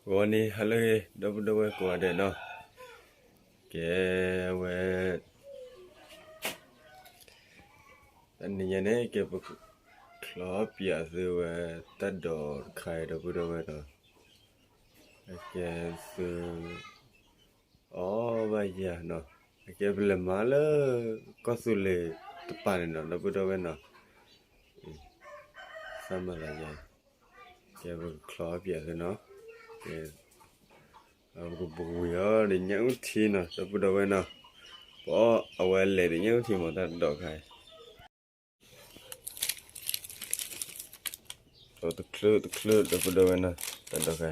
ဂီၤန့ၣ် ဟါလၢအဂ့ၤ ဒီပုၢ်ဒီဝဲၢ်ကိးဂၤဒဲးနီၤ, ကဲဝဲ တနံၤညါန့ၣ် ကဲပကချီပၠးသုဝဲတၢ်ဒိးတခါအံၤ ဒီပုၢ်ဒီဝဲၢ်နီၤ, အကဲသု အီၣ်ဘၣ်ယၤနီၤ, အကဲပလဲၤမၤလၢ ကီၢ်သူလ့ၤတပၤန့ၣ်နီၤ ဒီပုၢ်ဒီဝဲၢ်နီၤ, သးမၤသးယၤ, ကဲပကချီပၠးသုနီၤ, ကဲ ပကပဝံၤအီၤဒီးညၣ်အုၣ်ထံနီၤ ဒီပုၢ်ဒီဝဲၢ်နီၤ, ပအီၣ်အဝဲလဲၤဒီးညၣ်အုၣ်ထံမး တၢ်ဒိးခါအံၤ တချုးတချုး ဒီပုၢ်ဒီဝဲၢ်နီၤ တၢ်ဒိးခါအံ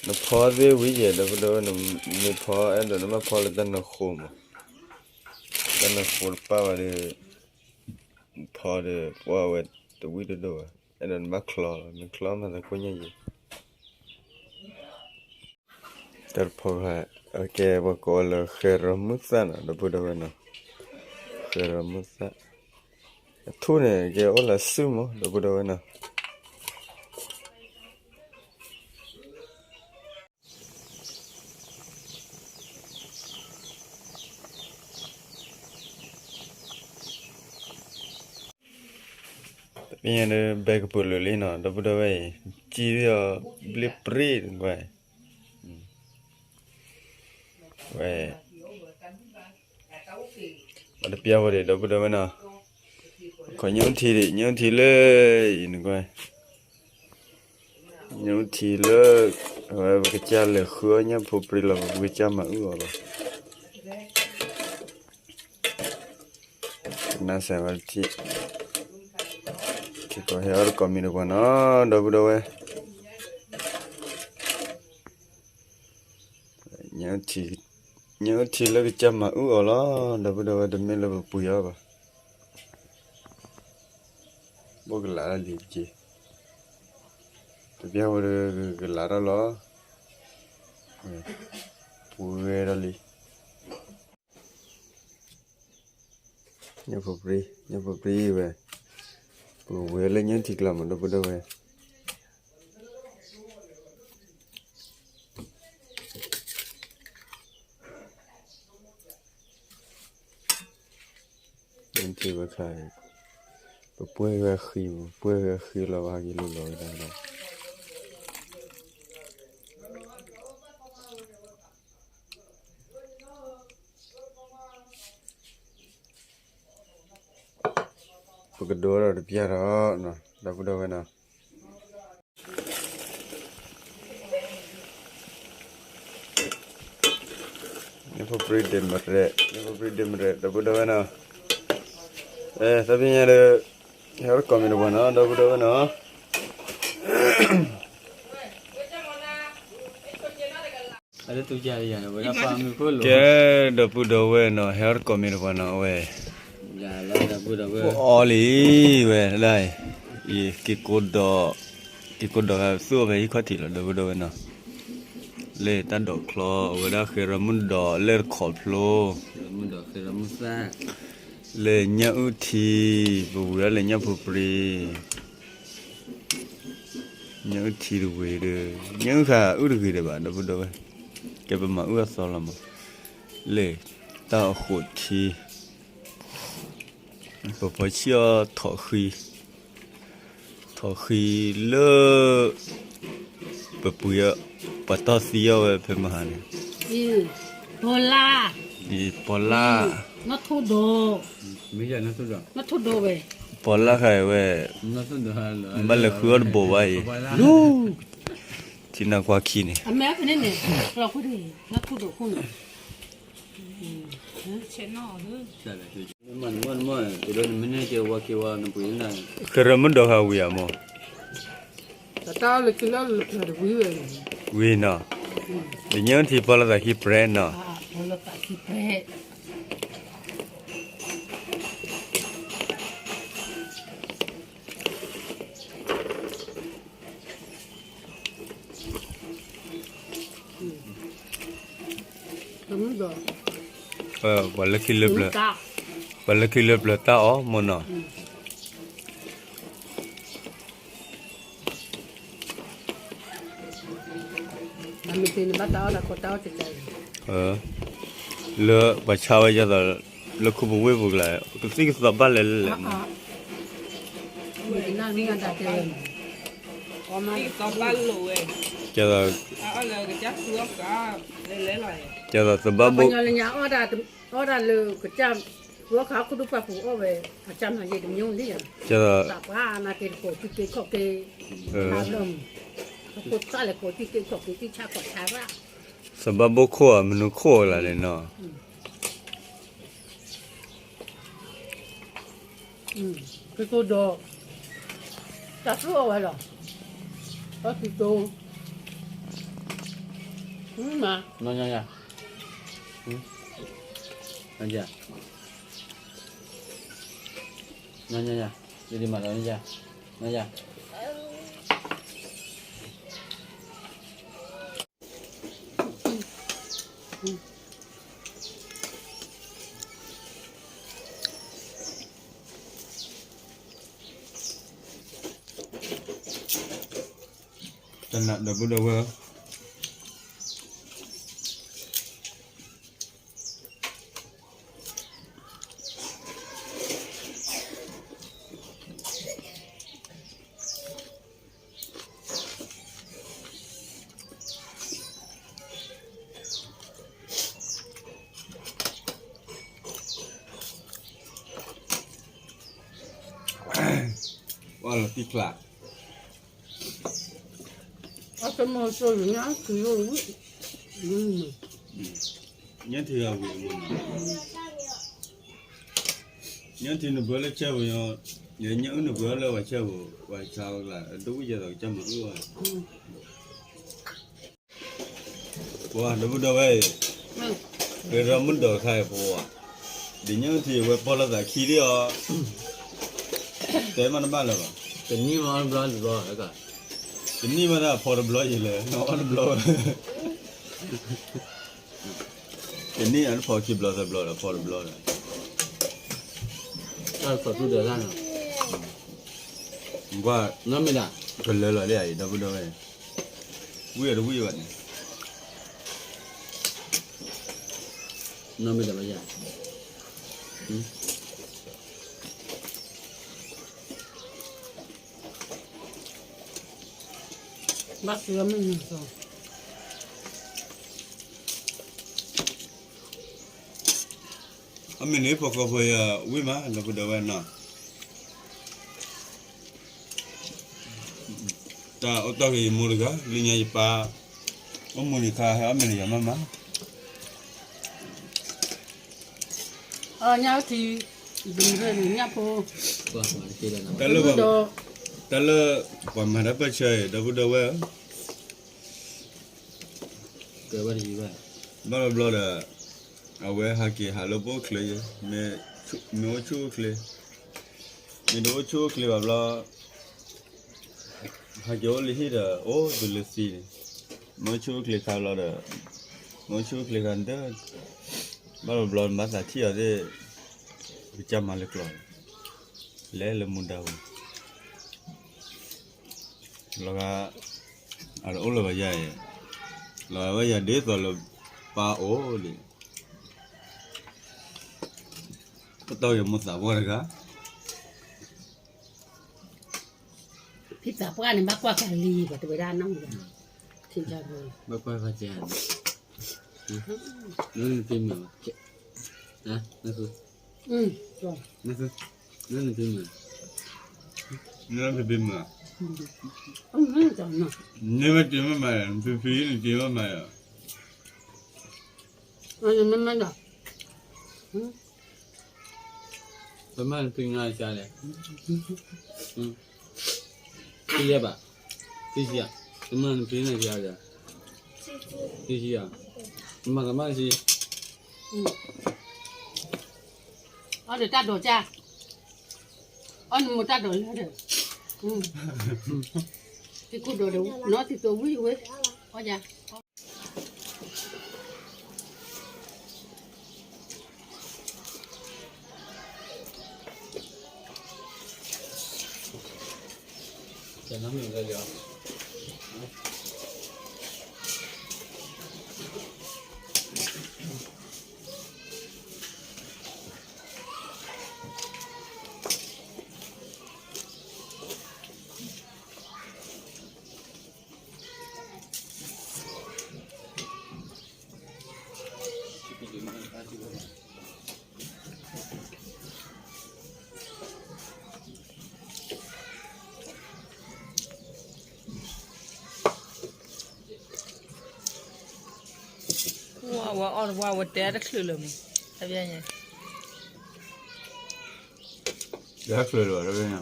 ၤ, နဖီသ့ၣ်ဝံၤယဲၢ် ဒီပုၢ်ဒီဝဲၢ်နီၤ, မ့ၢ်ဖီအဲၣ်ဒိးနဘၣ်ဖီလၢတၢ်နၢဃိမး, တၢ်နၢဃိတပၣ်ဘၣ်ဒီး ဖီဒီးပှၢ်ဝဲတဝံၣ်တဒိၣ်ဘၣ်, အဲၣ်ဒိးနဘၣ်ချီလီၤ, နချီမၤသးကိၣ်ညါယံၤ တၢ်တဖီခါ, အကဲပှၤကိးလၢဃဲၤရီၤမုၢ်သၣ်နီၤ ဒီပုၢ်ဒီဝဲၢ်နီၤ, ဃဲၤရီၤမုၢ်သၣ်, အထူၣ်န့ၣ် ကဲအိၣ်လၢစုမး ဒီပုၢ်ဒီဝဲၢ်နီၤ တပညဒီး ဘဲကပူၤလၢာ်လံနီၤ ဒီပုၢ်ဒီဝဲၢ်အံၤ, ကံဒီး ဘျ့ၣ်ပြံၣ်ကွၢ်, ဝဲ ပှၤတပျၢ်ဝဲဒၣ် ဒီပုၢ်ဒီဝဲၢ်နီၤ, ခီညၣ်အုၣ်ထံဒံး ညၣ်အုၣ်ထံလၢအံၤနကွၢ်, ညၣ်အုၣ်ထံလၢ အဝဲပကစၢ်လဲၤဃုအီၣ်ညၣ်ဖိပြံလီၤ ပကစၢ်မၤအုၣ်အီၤလီၤ, ကနၣ်စဲးဝဲတထံၣ်, ကဟဲအီၣ်တကိးမံၤတပှၤနီၤ ဒီပုၢ်ဒီဝဲၢ် ညၣ်အုၣ်ထံလၢကစၢ်မၤအုၣ်အီၤလီၤ ဒီပုၢ်ဒီဝဲၢ် တမ့ၢ်လၢပပှ့ၤအီၤဘၣ်, ဘိၣ်ကလးလံတက့ၢ်, တပျၢ်ဝဲဒၣ်ကလးထီၣ်လီၤ, ပှ့ၤထီၣ်လံ ညၣ်ဖိပြံ, ညၣ်ဖိပြံဝဲ, ပကဝံၤလၢညၣ်အုၣ်ထံကျါမး ဒီပုၢ်ဒီဝဲၢ်, ညၣ်အုၣ်ထံဝဲခါအံၤ, ပပှ့ၤဝဲဃံမး ပှ့ၤဝဲဃံလီၤ ပဟးက့ၤလိၤလီၤဝဲဒၣ်ဒီး ပကဒိဒီးတပျၢ်ဒီး ဒီပုၢ်ဒီဝဲၢ်နီၤ, ညၣ်ဖိပြံဒ့မရဲၣ် ညၣ်ဖိပြံဒ့မရဲၣ် ဒီပုၢ်ဒီဝဲၢ်နီၤ, သးပ့ၤညါဒီး ဟဲအီၣ်တကိးမံၤတပှၤနီၤ ဒီပုၢ်ဒီဝဲၢ်နီၤ ကဲ ဒီပုၢ်ဒီဝဲၢ်နီၤ ဟဲအီၣ်တကိးမံၤတပှၤနီၤ အဝဲ ပအီလံဝဲဒၣ်အံၤ, က့ၤကိးဒီး က့ၤကိးဒီးသူၣ်အီၤဖဲဟံၣ်ခီၣ်ထံးလီၤ ဒီပုၢ်ဒီဝဲၢ်နီၤ, လၢတၢ်ဒိးချီ အဝဲဒၣ်ဃဲၤရီၤမုၢ်ဒီးလၢတခီဖျိ လၢညၣ်အုၣ်ထံ ပဝံၤဒၣ်လၢညၣ်ဖိပြံ ညၣ်အုၣ်ထံတဝံၤဒီး ညၣ်အုၣ်ခါအုၣ်တဂ့ၤဒံးဘၣ် ဒီပုၢ်ဒီဝဲၢ်, ကဲပမၤအုၣ်အသီလီၤမး, လၢတၢ်အဃိးထံ ပဖီဆံၣ်အီၤထိးဃံ, ထိးဃံလၢ ပပှ့ၤအီၤ ပှၤတီၢ်သံအီၤဝဲဖဲမဟါန့ၣ်, ပီလၢ်, ပီလၢ်, နီၢ်ထိၣ်ဒိး, နီၢ်ထိၣ်ဒိးဝဲ, ပီလၢ်ဃါအံၤဝဲ, ဘၣ်လဲၤဃုအီၣ်တဘိးဘၣ်အံၤ, ထံနါကွၢ်ခံန့ၣ်, ဃဲၤရီၤမုၢ်ဒီးဃါဝံၤဧါမိၢ်, ဝံၤနီၤ, ဒီးညၣ်အုၣ်ထံဖီလီၤသးခံပြဲးနီၤ. မ့ၢ်သ့န့ၣ်ဘၣ်တၢ်အီၣ်တၢ်ခီတၢ်အီၣ်တကဲ, လၢပှၤဆါဝဲယသိး လၢခိပူၤဝ့ၢ်ပူၤကလၢ ကသံၣ်ကသီဘၣ်လဲၣ်လဲၣ်လဲၣ်, ကသံၣ်ကသီဘၣ်လိာ်ဝဲ, ကသဘၣ်ဘိ, အီၣ်တၢ်လၢကစၢ်သူအီၣ်ကးလဲၣ်လဲၣ်လီၤ, ကသဘၣ်ဘိ, အီၣ်တၢ်လၢကစၢ်သူအီၣ်ခါ ခိၣ်ဒူပာ်ပူၤအီၣ်ဝဲ, အကၢ်မၤယဲတမံၤလံ, သးပှၢ်နာ်က့တကိးသံၣ်က့ခီၣ်က့, အဘျီမး, အခိၣ်သၣ်လဲၣ်ကိးသံၣ်က့ခီၣ်က့သံၣ်ဆၣ်ကီးဆါရၣ်, သဘၣ်ဘိခိၣ်ဧါ မနုၤခိၣ်လၢလဲၣ်နီၤ ကကိဒီး, တၢ်သူအီၣ်ဝဲလီၤ, အီၣ်သံတိ, မၤ, နညါယၤ, နညါယၤ, ယဒံးမၤဒီးနညါ, နညါ တနၢ်ဒီပုၢ်ဒီဝဲၢ်, ပှၤလီၤတံၢ်ချါ, အတမီၤစိၤညါထံၣ်, ညါထံၣ်အဝံၤအမုၢ်နံၤ, ညါထံၣ်နပှဲၤလၢဆဲပူၤ, ညါအုၣ်နပှဲၤလၢပှၤဆဲပူၤ, ပှၤဆါဝဲကျါ ဒိၣ်ဝံၣ်ယဲသိးကစၢ်မၤအုၣ်ဝဲ ပှၤဒီပုၢ်ဒီဝဲၢ်အံၤ, ကရၢမုၢ်ဒီးခါအံၤပဝဲ, ဒ်ညါထံၣ်ဝဲပီၢ်လီၤသးခံဒံးအီၤ, တဲမ့ၢ်တဘၣ်လၢၤဘၣ်, တနံၣ်မးအီၣ်တဘျီတဘျီ, တနံၣ်မးတၢ်ဖီတဘျီအံၤလဲၣ် နအီၣ်တဘျီဝဲ, တနံၣ်အတဖီခံဘျီသၢဘျီဒီး ဖီတဘျီဒီး တၢ်ဖီတူၢ်ဒီးတၢ်နီၤ, ကွၢ်, နီၢ်မ့ၢ်ဒၣ်, ကလၢလီၤလံဧါအံၤ ဒီပုၢ်ဒီဝဲၢ်, ဝံၤအီၤတဝံၤဘၣ်န့ၣ်, နီၢ်မ့ၢ်ဒၣ်ဘၣ်ယၤ ဘၣ်သ့ၣ်အမ့ၢ်နုၤသီ, အမ့ၢ်န့ၣ် ဖိၣ်ဃဲဖိယာ်ဝံၣ်မး ဒီပုၢ်ဒီဝဲၢ်နီၤ, တၢ်အိၣ်တီၢ်က့ၤယမိၢ်တဂၤ လၢညါယပၢ်, အိၣ်မူန့ၣ်ခါ ဟဲအီၣ်မ့ၤန့ၣ်ယၤမးမး အညါထံ, ညါဖိ, တၢ်လၢ, တၢ်လၢ, ပှၤမၤတၢ်ပၢၢ်ဆၢအံၤ ဒီပုၢ်ဒီဝဲၢ်ဧၢ, ဘၣ်တဘျီဒီး, အဝဲဟးက့ၤဟးလၢပအိၣ်ချ့, မ့ၢ်အိၣ်ဆူၣ်အိၣ်ချ့, မ့ၢ်တအိၣ်ဆူၣ်အိၣ်ချ့ဘၣ်ဘျီ ဟဲက့ၤအိၣ်လၢဟံၣ်ဒီး အိၣ်တုၤလၢသံန့ၣ်, မ့ၢ်အိၣ်ဆူၣ်အိၣ်ချ့ခါလီၤဒီး, မ့ၢ်အိၣ်ဆူၣ်အိၣ်ချ့ခါဒီး, ဘၣ်တဘျီနဘၣ်သးထံၣ်အီၤသ့ၣ်, ကစၢ်မၤလၢကျိာ်, လဲၤလၢမူဒါပူၤ, လီၤဂာ်, အတအိၣ်လၢၤဘၣ်ယၤအံၤ, လီၤဂာ်ဝဲယၤဒ်သိးလၢပၢ်အိၣ်ဒံး, ပတီၢ်ယမိၢ်သးပှၢ်တဂၤ ဖံသးပှၢ်န့ၣ် ဘၣ်ကွၢ်ကလံၤ ပှၤတဝဲဒၣ်နီၢ်မူဒါ, ထံၣ်ကၢ်ဘိ, ဘၣ်ကွၢ်ကၢ်န့ၣ်, နဖံမုာ်, နဖံ, နဖံမုာ်, နဖံမုာ်, နမ့ၢ်တ့မ့ၢ်မၤ, နဖံဖံနတ့မ့ၢ်မၤ, နမ့ၢ်မၤဒီး ပမၤနဖံနၤကလဲၣ်, ဖံယဲဘၣ်, ဖံဆံး, ပမၤနဖံနၤကလဲၣ်, ဖံဆံး, မၤကမၣ်ဆံး, အီၣ်ဒီးတၢ်ဒိးကၢ်, အီၣ်နမိၢ်တၢ်ဒိးလၢဒီး, သံကိၢ်ဒိးဒီး နီၢ်သံသိဝံၣ်ဝဲ, အီၣ်ယၤ တၢ်နမ့ၢ်လၢလၢ, အဝဲအီၣ်တဝါ အဝဲတဲတချုးလၢၤမး, တဘျီညါ, တချုးလၢၤဘၣ် တဘျီညါ,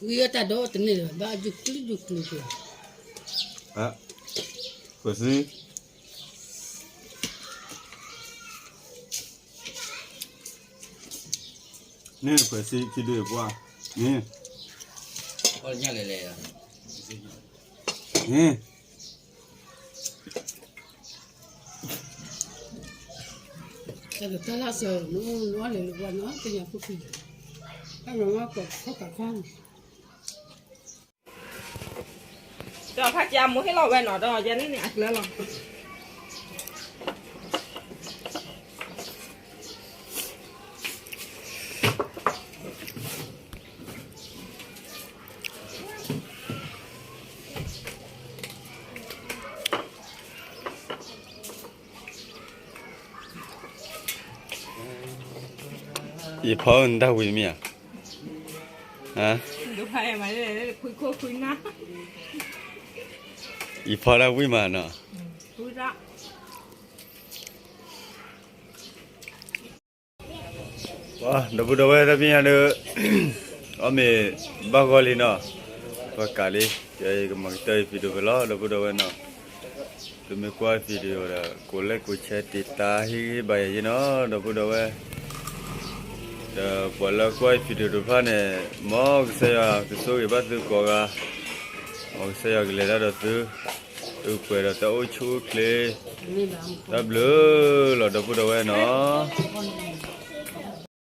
ဝံၤအတၢ်ဒီတန့ၢ်လၢၤဘၣ် အဒုးကျုးဒုးကျုးက့ၤ, ခွဲးစံ န့ၣ်ခွဲးစံခံဒုးပှၢ်, န့ၣ်, န့ၣ်, တၢ်လၢတၢ်လၢစၢၤ နအိၣ်နအီၣ်လဲၤလၢပှၤနီၤ သ့ၣ်ညါခိၣ်ခံ, တၢ်မၤမၤကီးခီၣ်ကးခီၣ်န့ၣ် ဒီးဖးကၠါမိၢ်ဟ့ၣ်လီၤဝဲနီၤ ဒီးယၤန့ၣ်န့ၣ် အကျၢၤလီၤ. ယဖီနတၢ်ဝံၤမ့ၢ်ဧါ, ယဖီတၢ်ဝံၤမးနီၤ, ဒီပုၢ်ဒီဝဲၢ်တမ့ၢ်ညါဒီး အီၣ်မ့ၤဘၣ်ဂီၢ်လံနီၤ, ပှၤကးလံ, ယကမၤကတၢၢ်ယ video ဖဲလီၤ ဒီပုၢ်ဒီဝဲၢ်နီၤ, သုမ့ၢ်ကွၢ် video ဒီး ကိး like ကိး share တံာ်တာ်ဟ့ၣ်ဂံၢ်ဘါယၤယ့နီၤ ဒီပုၢ်ဒီဝဲၢ်, ဒီးပှၤလၢကွၢ် video တဖၣ်န့ၣ် မ်ကစၢ်ယွၤကဆိၣ်ဂ့ၤဘၣ်သုကိးဂၤ, မ်ကစၢ်ယွၤကလဲၤတၢ်ဒီးသု, သုပှဲၤဒီးတၢ်အိၣ်ဆူၣ်အိၣ်ချ့, တၢ်ဘျုးလီၤ ဒီပုၢ်ဒီဝဲၢ်နီၤ.